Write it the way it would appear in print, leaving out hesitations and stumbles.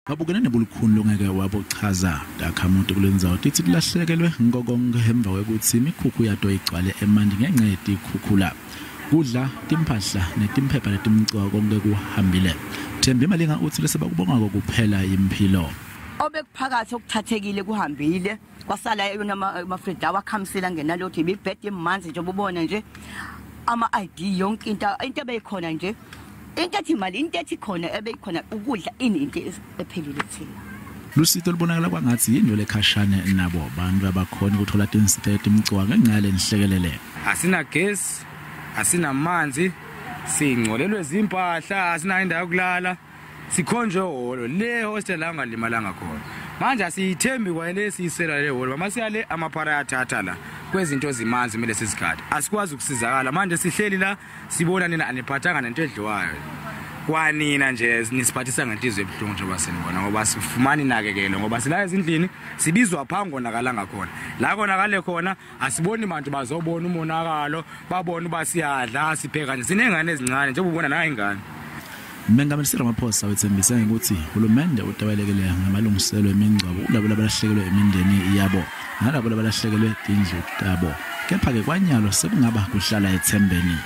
Babukene nebulukhuni longeke wabuchaza. Takhamuti kulendzawo titsi tilahlekelwe ngokonke emva kwekutsi imikhukhu yato igcwale emanti ngenca yetikhukhula. Kudla, timphahla netimphepha letimcoka konke kuhambile. Thembi Malinga utsi lesebakubongako kuphela imphilo. Obekuphakathi okuthathekile kuhambile, kwasala yona amafriji lawa akhamisela ngenalotho, ibibhede imanzi nje ubona nje ama-ID yonke into ebeyikhona nje, into ethi imali, into ethi khona ebeyikhona, ukudla, ini, into ephelile thina. Lusito lubonakala kwangathi yinto lekhashane nabo bantu abakhona ukuthola tinsita letimcoka ngenca yalenhlekelele. Asinagesi, asinamanzi, singcolelwe zimpahla, asinayo indawo yokulala, sikhonjwe hholo le hostel la ungalimalanga khona. Manje asiyithembi kwayele siyisela le hholo, mama siyale amaphara ayathatha la kwezinto zimanzi kumele sizigade, asikwazi ukusizakala. Manje sihleli la sibona nina aniphathanga nento edliwayo kwanina nje, nisiphathisa ngenhliziyo ebuhlungu njengoba sinibona, ngoba sifumani inakekelo, ngoba sila ezindlini sibizwa phambi konakalanga khona la konakale khona, asiboni bantu bazobona umonakalo, babone uba siyadla sipheka nje, sinengane ezincane njengoba ubona nayo ingane. Mengameli Cyril Ramaphosa wetsembise ngekutsi hulumende utawelekelela ngamalungiselelo emingcwabo kulabo labalahlekelwe imindeni yabo nalabo labalahlekelwe tindlu tabo. Kepha-ke kwanyalo sekungaba kuhlala ethembeni.